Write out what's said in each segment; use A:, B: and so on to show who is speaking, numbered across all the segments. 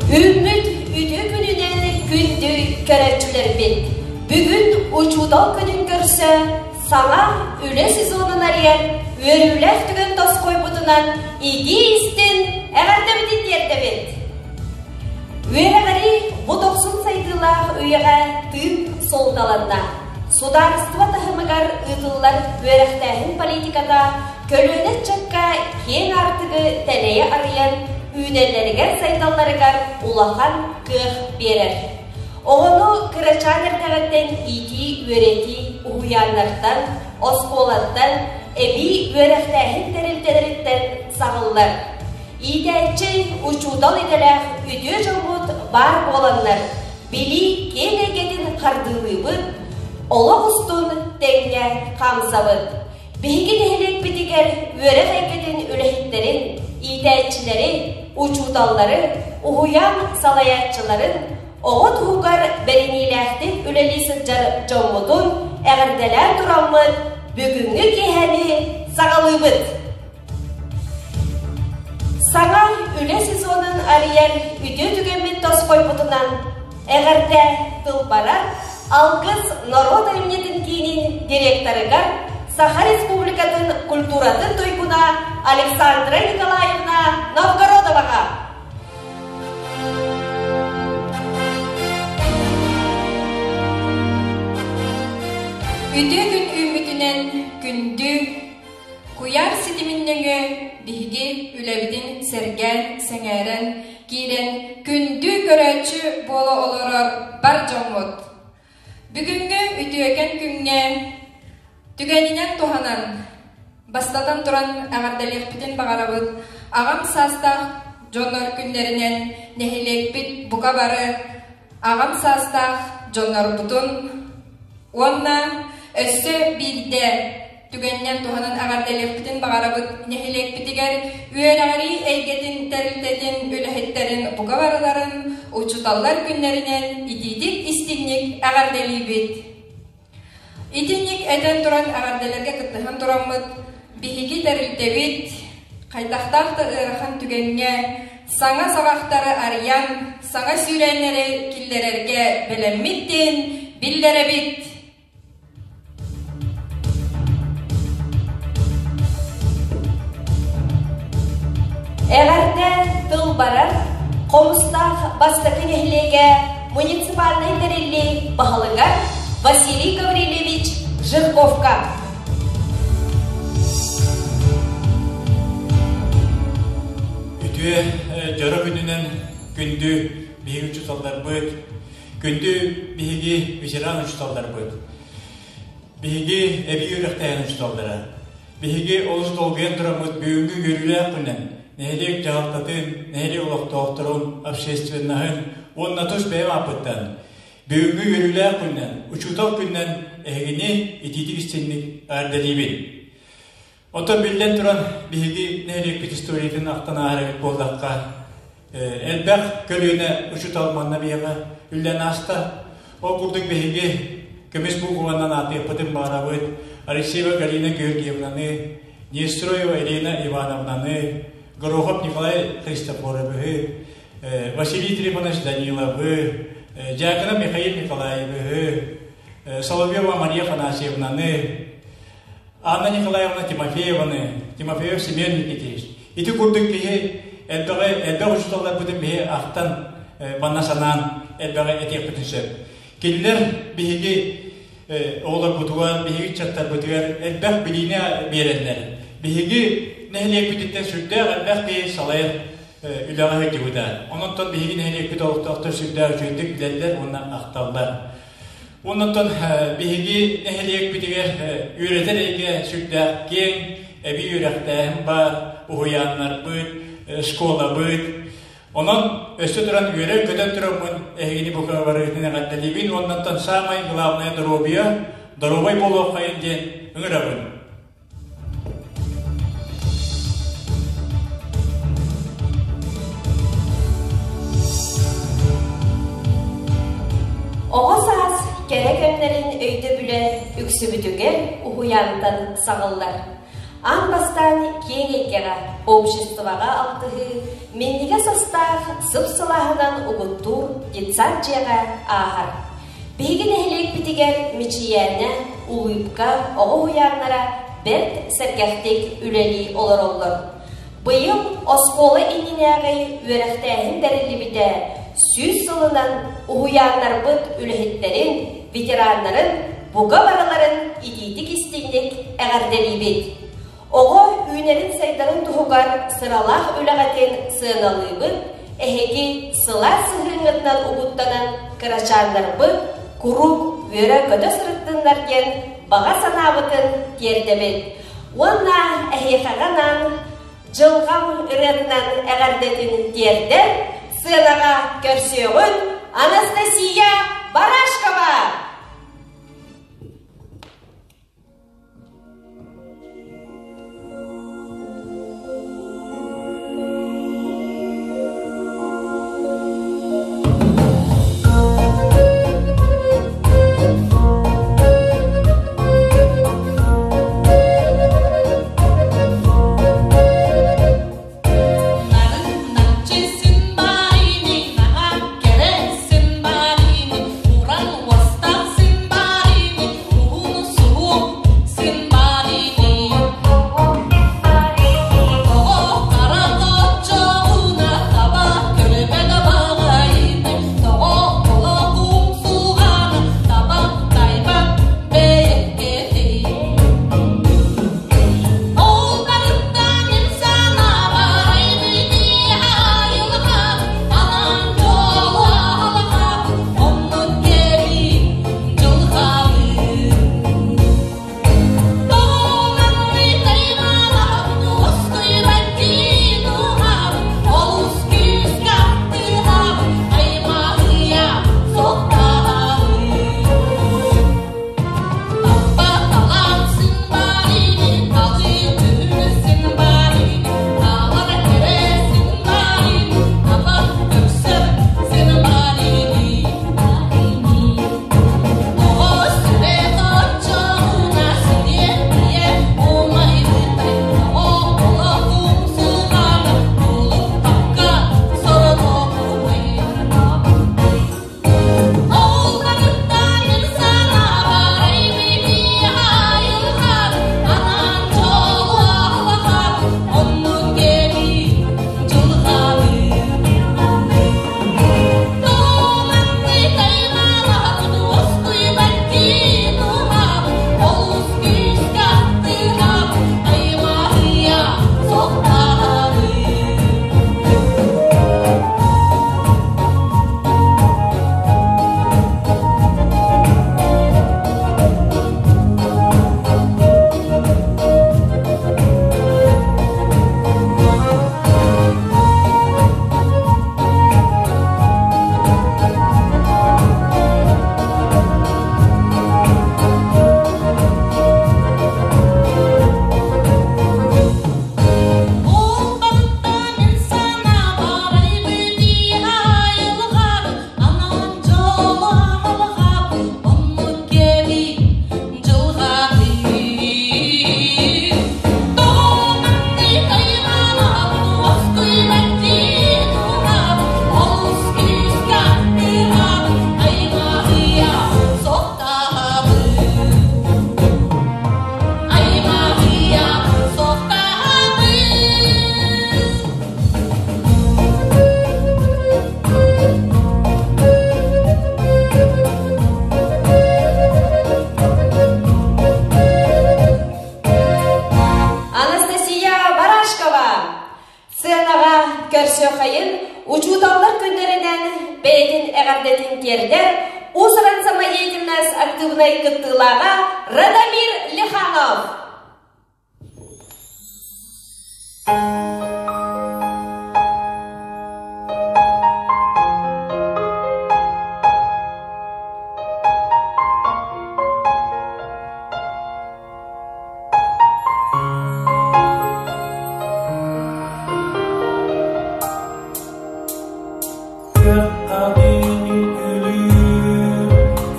A: Үүммүт үтүө күнүнэн күндү көрөөччүлэрбит! Бүгүн учуутал күнүн көрсө саҥа үлэ сезонун арыйар үөрүүлээх түгэн тосхойбутунан итии-истин эҕэрдэбитин тиэрдэбит! Үөрэҕирии бу дохсун сайдыылаах үйэҕэ тыын суолталанна. Судаарыстыба таһымыгар ыытыллар үөрэхтээһин политиката көлүөнэ ыччакка киэҥ аартыгы тэлэйэ арыйан, үүнэллэригэр-сайдалларыгар улахан кыах биэрэр. Оҕону кырачаан эрдэҕиттэн иитии-үөрэтии уһуйааннартан, оскуолаттан, эбии үөрэхтээһин тэрилтэлэриттэн саҕыллар. Иитээччи, учуутал идэлээх үтүө дьоммут баар буоланнар, билии киэҥ эйгэтин хардыылыыбыт, олох устун тэҥҥэ хаамсабыт. Биһиги нэһилиэкпитигэр үөрэх эйгэтин үлэһиттэрин, иитээччилэри, учууталлары, уһуйаан салайааччыларын, оҕо туһугар бэриниилээхтик үлэлии сылдьар дьоммутун эҕэрдэлээн тураммыт, бүгүҥҥү киэһэни саҕалыыбыт! Саҥа үлэ сезонун арыйар үтүө түгэммит тосхойбутунан эҕэрдэ тыл барар Алгыс норуот айымньытын киинин директорыгар Саха Республикатын культуратын туйгуна Александра Николаевна Новгородоваҕа.
B: Үтүө күн үүммүтүнэн күндү Куйаар ситимин нөҥүө биһиги үлэбитин сэргээн, сэҥээрэн киирэн күндү көрөөччү буола олорор бар дьоммут. Бүгүҥҥү үтүөкэн күҥҥэ түгэнинэн туһанан, бастатан туран эҕэрдэлиэхпитин баҕарабыт аҕам саастаах дьоннор күннэринэн нэһилиэкпит бука бары аҕам саастаах дьоннорбутун уонна өссө биирдэ түгэнинэн туһанан эҕэрдэлиэхпитин баҕарабыт нэһилиэкпитигэр үөрэҕирии эйгэтин тэрилтэтин үлэһиттэрин бука барыларын учууталлар күннэринэн итиитик истиҥник эҕэрдэлиибит. Итинник этэн туран эҕэрдэлэргэ кыттыһан тураммыт биһиги тэрилтэбит хайдахтаах да ыарахан түгэҥҥэ саҥа саҕахтары арыйан, саҥа сүүрээннэри киллэрэргэ бэлэммит диэн биллэрэбит.
A: Эҕэрдэ тыл барар Хомустаах бастакы нэһилиэгэ муниципальнай тэриллии баһылыгар Василий Гаврильевич Жирковка.
C: Үтүө дьоро күнүнэн күндү биһиги учууталларбыт, күндү биһиги ветеран учууталларбыт, биһиги эбии үөрэхтээһин учууталлара, биһиги олус долгуйан тураммыт бүгүҥҥү үөрүүлээх күнүнэн нэһилиэк дьаһалтатын, нэһилиэк олохтоохторун, общественноһын уонна тус бэйэм ааппыттан бүгүҥҥү үөрүүлээх күнүнэн, учуутал күнүнэн эһигини итиитик истиҥник эҕэрдэлиибин. Оттон биллэн туран, биһиги нэһилиэкпит историятын ахтан ааһар эбит буоллахха, элбэх көлүөнэ учуутал манна биһиэхэ үллэн ааста. Ол курдук биһиги көмүс буукубанан аатыахпытын баҕарабыт Алексеева Галина Георгиевнаны, Нестроева Елена Ивановнаны, Горохов Николай Христофоровиһы, Василий Трифонович Даниловы, Дьяконов Михаил Николаевиһы, Соловьева Мария Афанасьевнаны, Анна Николаевна Тимофееваны, Тимофеев Семен Никитич. Ити курдук киһи элбэҕи элбэх учууталларбытын биһи ахтан манна санаан элбэҕи этиэхпитин сөп. Кинилэр биһиги оҕолорбутугар, биһиги ыччаттарбытыгар элбэх билиини биэрэллэр. Биһиги нэһилиэкпититтэн сүрдээх элбэх киһи салайар үлэҕэ сылдьыбыта. Онон биһиги нэһилиэкпит олохтоохтор сүрдээх үчүгэйдик билэллэр уонна ахталлар. Оннуттан биһиги нэһилиэкпитигэр үөрэтэр эйгэ сүрдээх киэҥ, эбии үөрэхтээһин баар, уһуйааннарбыт, школабыт. Онон өссө туран үөрэн-көтөн тураммын эһигини бука барыгытын эҕэрдэлиибин уоннаттан саамай главное доруобуйа, доруобай буолуоххайын диэн ыҥырабын.
A: Оҕо саас кэрэ кэмнэрин өйдөбүлэ үксүбүтүгэр уһуйаантан саҕыллар. Аан бастаан киэҥ эйгэҕэ, обществоҕа алтыһыы, минньигэс астаах сып-сылааһынан угуттуур детсад дьиэҕэ ааһар. Биһиги нэһилиэкпитигэр Мичийээнэ, Улыбка оҕо уһуйааннара бэрт сэргэхтик үлэлии олороллор. Быйыл оскуола иннинээҕи үөрэхтээһин тэриллибитэ 100 сылынан уһуйааннарбыт үлэһиттэрин, ветераннарын бука барыларын итиитик-истиҥник эҕэрдэлиибит. Оҕо үүнэрин-сайдарын туһугар сыралаах үлэҕитин сыаналыыбыт, эһиги сылаас сыһыаҥҥытынан угуттанан кырачааннарбыт куруук үөрэ-көтө сырыттыннар диэн баҕа санаабытын тиэрдэбит. Уонна эһиэхэҕэ анаан Дьылҕам ырыатынан эҕэрдэтин тиэрдэн сыанаҕа көрсүөҕүн Анастасия Барашкова! Анастасия Барашкова сценаҕа көрсүөххэйин учууталлар күннэринэн бэйэтин эҕэрдэтин тиэрдэр уус-уран самодеятельность актыыбынай кыттыылааҕа Радомир Лиханов.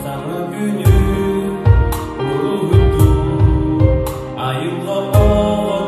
D: Саҥа күнү уруһуйдуу айылҕа.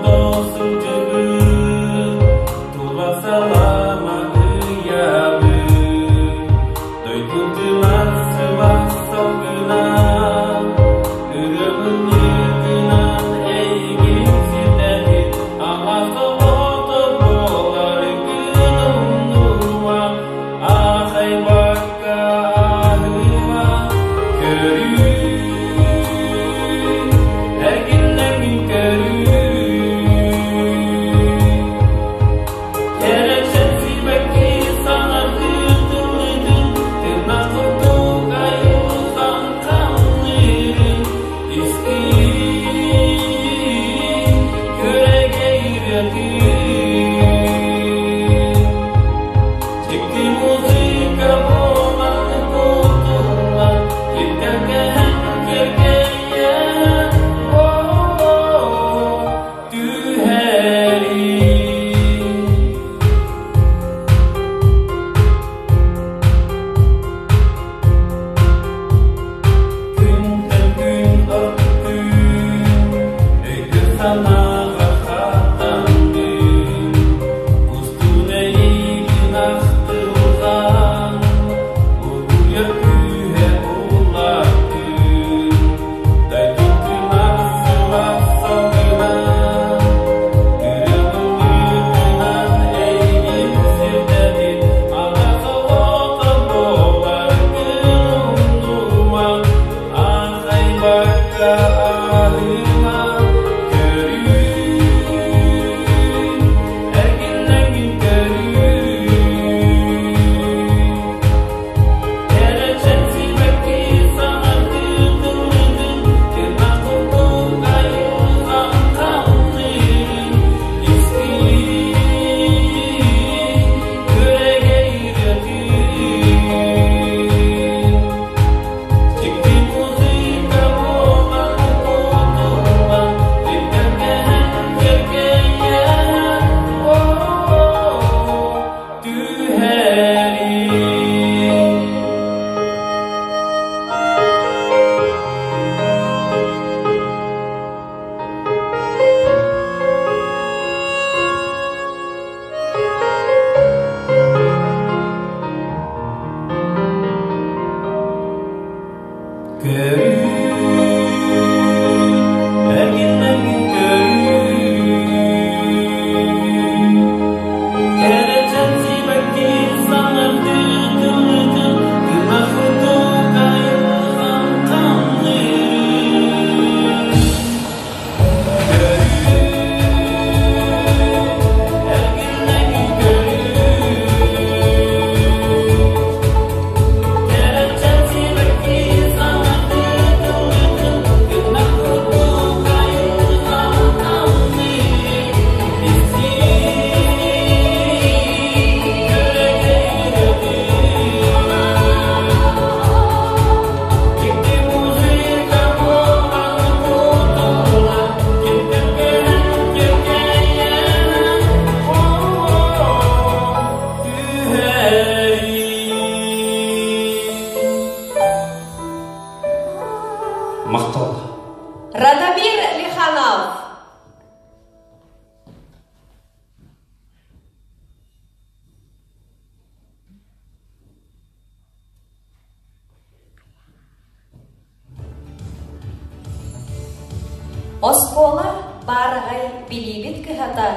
A: Оскуола баараҕай билиибит кыһата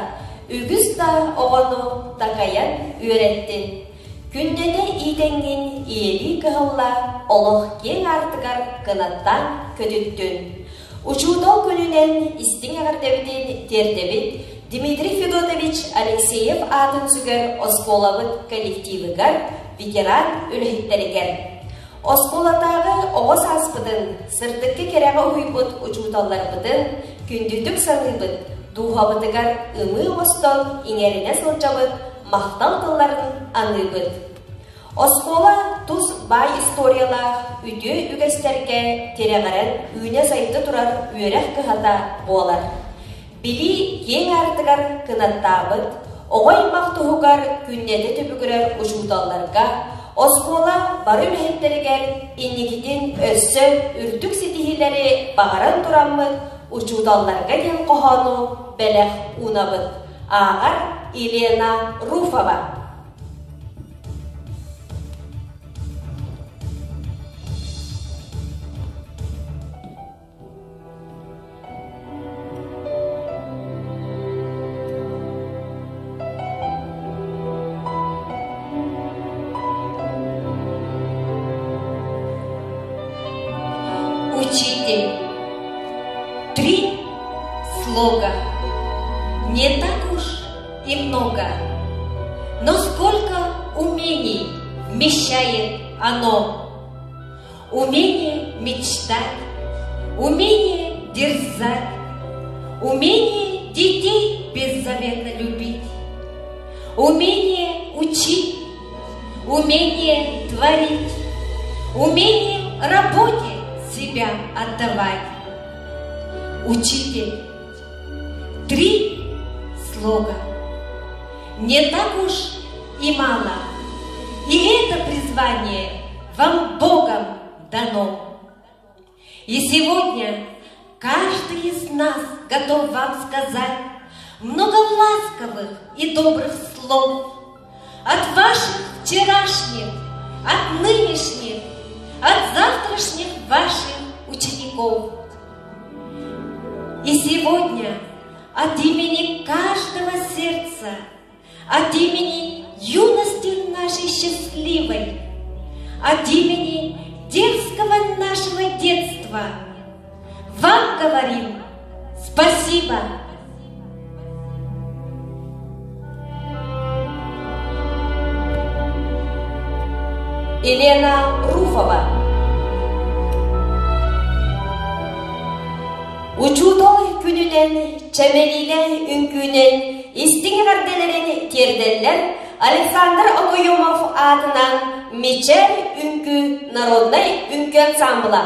A: үгүс да оҕону такайан үөрэттин. Күннэтэ иитэҥҥин ийэлии кыһалла олох киэҥ аартыгар кынаттаан көтүттүн. Учуутал күнүнэн истиҥ эҕэрдэбитин тиэрдэбит Дмитрий Федотович Алексеев аатын сүгэр оскуолабыт коллективыгар, ветеран үлэһиттэригэр. Оскуолатааҕы оҕо сааспытын сырдыкка кэрэҕэ уһуйбут учууталларбытын күндүтүк саныыбыт, дууһабытыгар ымыы оҥостон иҥэринэ сылдьабыт, махтал тылларын аныыбыт. Оскуола тус баай историялаах үтүө үгэстэргэ тирэҕирэн үүнэ-сайда турар үөрэх кыһата буолар. Билии киэҥ аартыгар кынаттаабыт, оҕо аймах туһугар күннэтэ түбүгүрэр учууталларга, оскуола бары үлэһиттэригэр инникитин өссө үрдүк ситиһиилэри баҕаран тураммыт учууталларга диэн хоһоону бэлэх уунабыт. Ааҕар Елена Руфова.
B: Учитель. Три слога. Не так уж и много, но сколько умений вмещает оно. Умение мечтать, умение дерзать, умение детей беззаветно любить, умение учить, умение творить, умение работе себя отдавать. Учитель. Три слога. Не так уж и мало. И это призвание вам Богом дано. И сегодня каждый из нас готов вам сказать много ласковых и добрых слов от ваших вчерашних, от нынешних, от завтрашних ваших учеников. И сегодня от имени каждого сердца, от имени юности нашей счастливой, от имени дерзкого нашего детства вам говорим спасибо.
A: Елена Руфова. Учуутал күнүнэн, чэмэлиилэ үҥкүүнэн истиҥ эҕэрдэлэрин тиэрдэллэр Александр Окоемов аатынан Мичээр үҥкүү народнай үҥкүү ансаамбыла.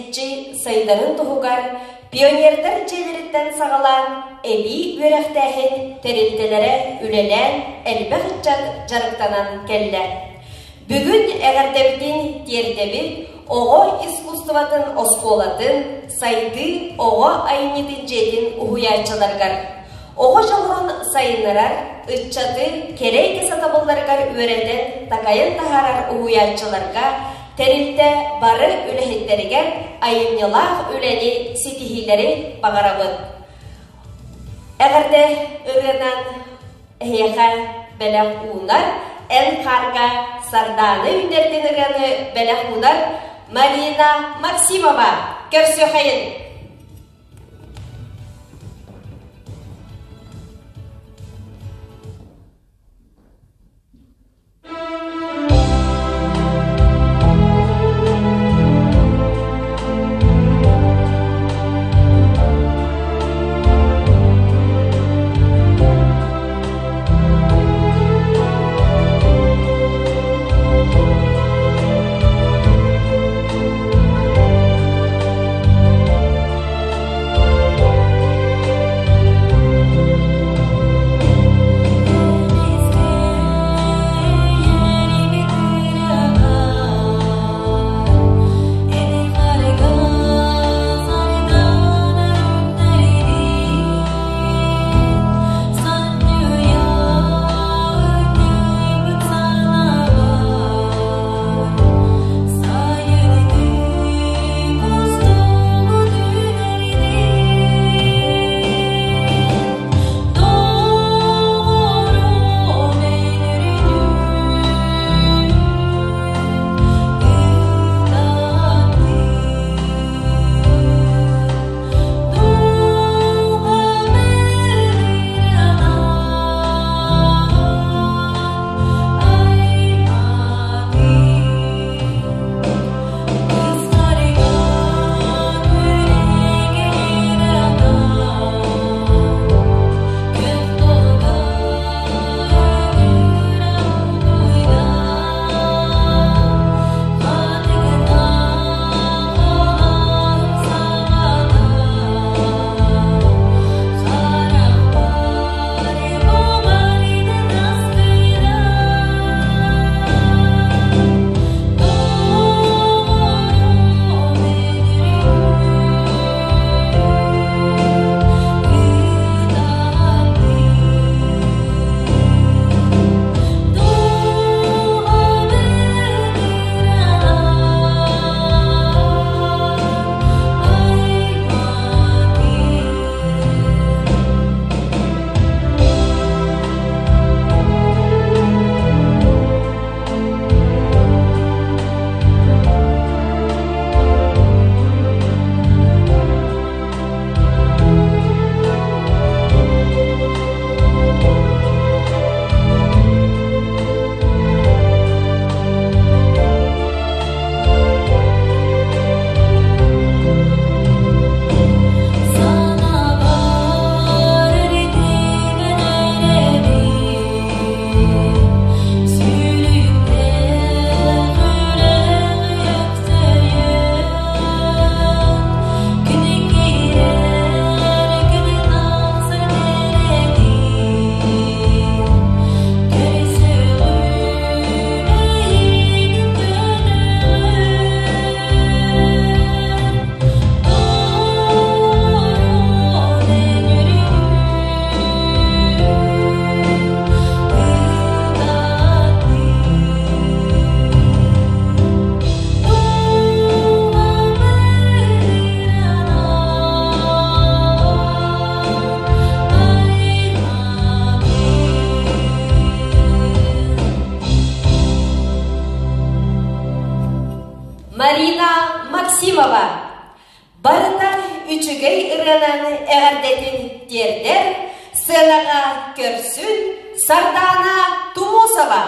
A: эргиччи сайдарын туһугар пионердар дьиэлэриттэн саҕалаан эбии үөрэхтээһин тэрилтэлэрэ үлэлээн элбэх ыччат дьарыктанан кэллэ. Бүгүн эҕэрдэбитин тиэрдэбит оҕо искусствотын оскуолатын сайдыы оҕо айымньытын дьиэтин уһуйааччыларыгар, оҕо дьоҕурун сайыннарар, ыччаты кэрэ эйгэ сатабылларыгар үөрэтэн такайан таһаарар уһуйааччыларга, тэрилтэ бары үлэһиттэригэр айымньылаах үлэни ситиһиилэри баҕарабыт. Эҕэрдэ ырыанан эһиэхэ бэлэх уунар, эн хаарга Сардаана үүнэрдин ырыаны бэлэх уунар Марина Максимова. Көрсүөххэйин! Марина Максимова барыта үчүгэй ырыанан эҕэрдэтин тиэрдэр сыанаҕа көрсүн Сардаана Тумусова.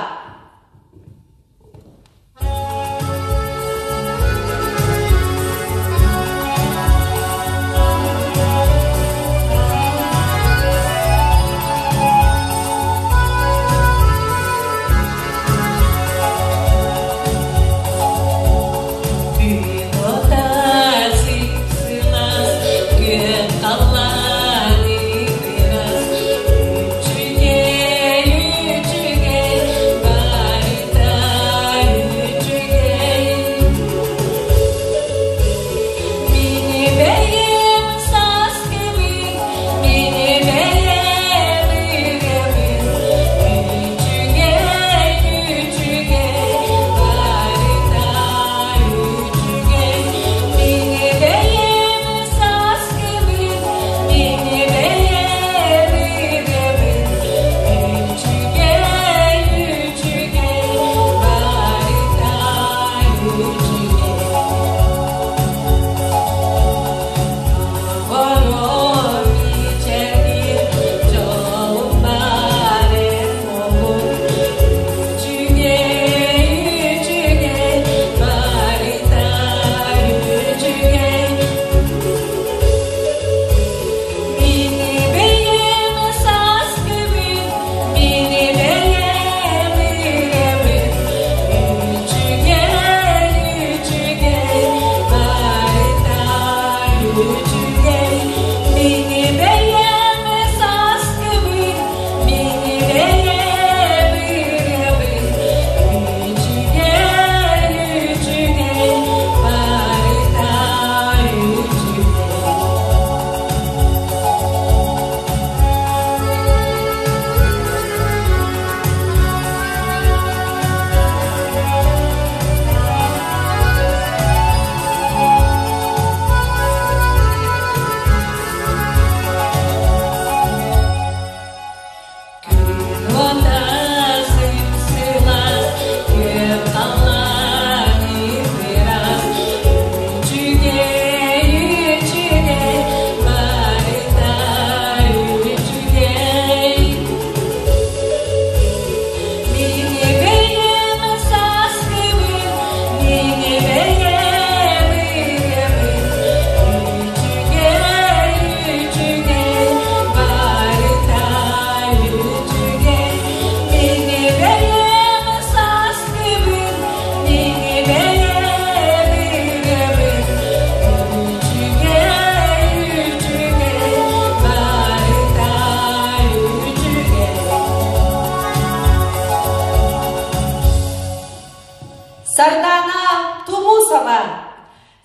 A: Сардаана Тумусова.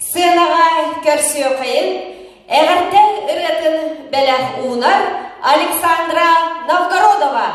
A: Сыанаҕа көрсүөххэйин эҕэрдэ ырыатын бэлэх уунар Александра Новгородова.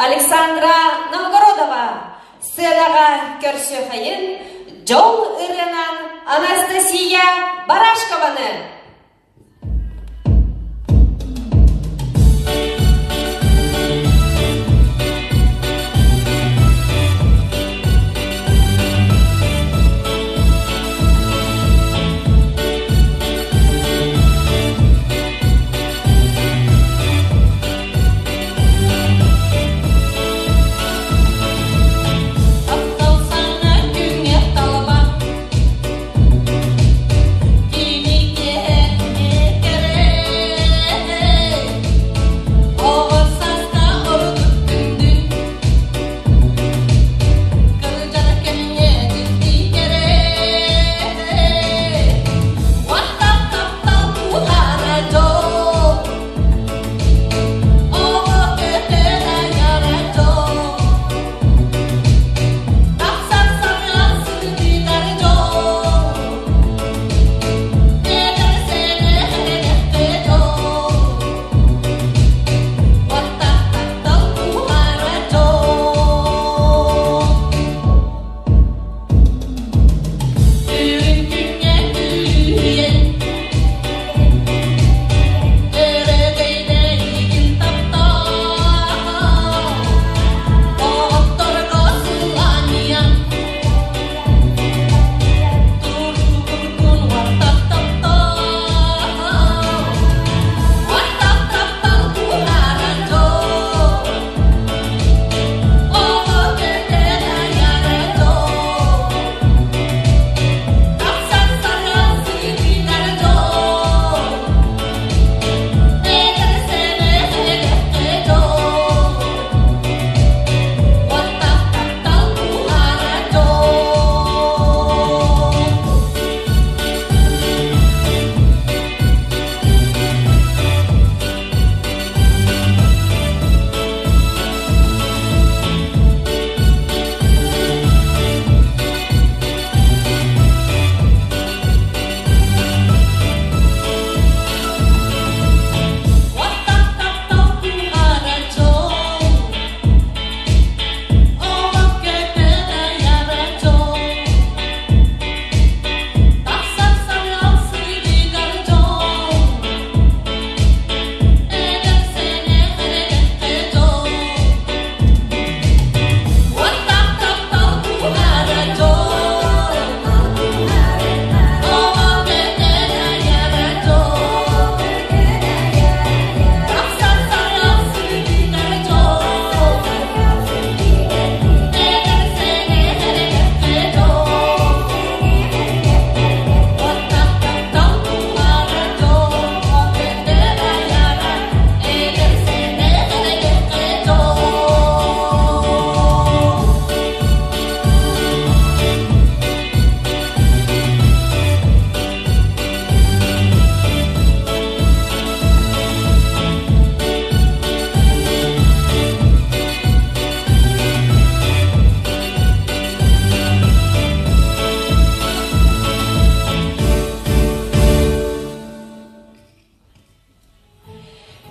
A: Александра Новгородова сыанаҕа көрсүөххэйин дьол ырыанан Анастасия Барашкованы.
D: Таптал саҥа күҥҥэ талба, кини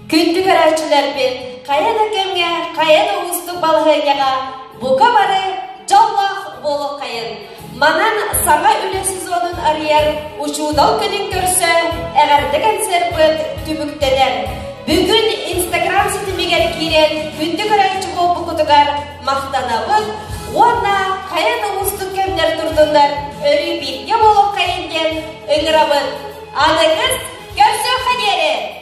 A: Күндү көрөөччүлэрбит, хайа да кэмҥэ, хайа да уустук балаһыанньаҕа бука бары дьоллоох буолуоххайын! Манан саҥа үлэ сезонун арыйар учуутал күнүн көрсө эҕэрдэ концерпыт түмүктэнэр. Бүгүн Инстаграм ситимигэр киирэн күндү көрөөччү буолбуккутугар махтанабыт уонна хайа да уустук кэмнэр турдуннар өрүү бииргэ буолуоххайын диэн ыҥырабыт. Аныгыс көрсүөххэ диэри!